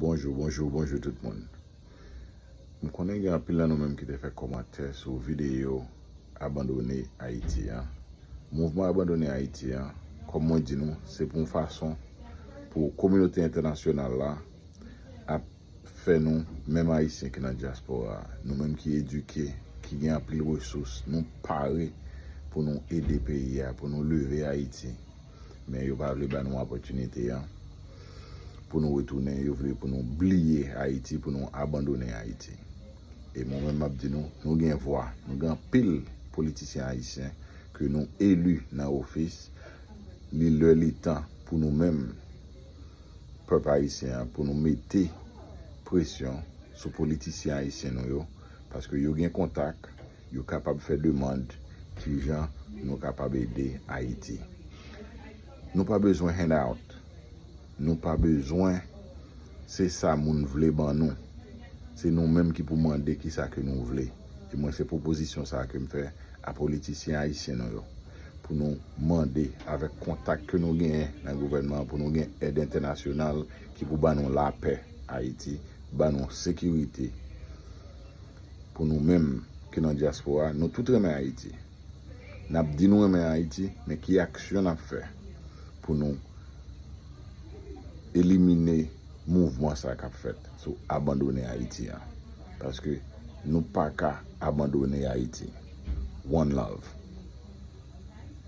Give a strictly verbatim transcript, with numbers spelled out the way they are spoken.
Bonjou, bonjou, bonjou tout moun. M konnen gen anpil nan nou menm ki te fè kòmantè sou videyo abandone Ayiti an. Mouvman abandone Ayiti an, kòm mwen di nou, se pou yon fason pou kominote entènasyonal la ap fè nou, menm Ayisyen ki nan dyaspora a, nou menm ki edike, ki gen anpil resous, nou pare pou nou ede peyi a, pou nou leve Ayiti. Men yo pa vle ba nou opòtinite an pou nou retounen, yo vle pou nou bliye Ayiti, pou nou abandone Ayiti. E mwen menm m ap di nou, nou gen vwa, nou gen anpil politisyen ayisyen ke nou eli nan ofis, li lè li tan pou nou menm, pèp ayisyen an, pou nou mete presyon sou politisyen ayisyen nou yo, paske yo gen kontak, yo kapab fè demann kijan nou kapab ede Ayiti. Nou pa bezwen handout. Nou pa bezwen se sa moun vle ban nou. Se nou menm ki pou mande kisa ke nou vle. E mwen se pwopozisyon sa ke m fè a politisyen ayisyen nou yo. Pou nou mande avèk kontak ke nou genyen nan gouvènman an, pou nou gen èd entènasyonal ki pou ban nou lapè Ayiti, ban nou sekirite. Pou nou menm ki nan dyaspora, nou tout renmen Ayiti. N ap di nou renmen Ayiti, men ki aksyon n ap fè pou nou elimine mouvman sa k ap fèt sou abandone Ayiti an? Paske nou pa ka abandone Ayiti. One love.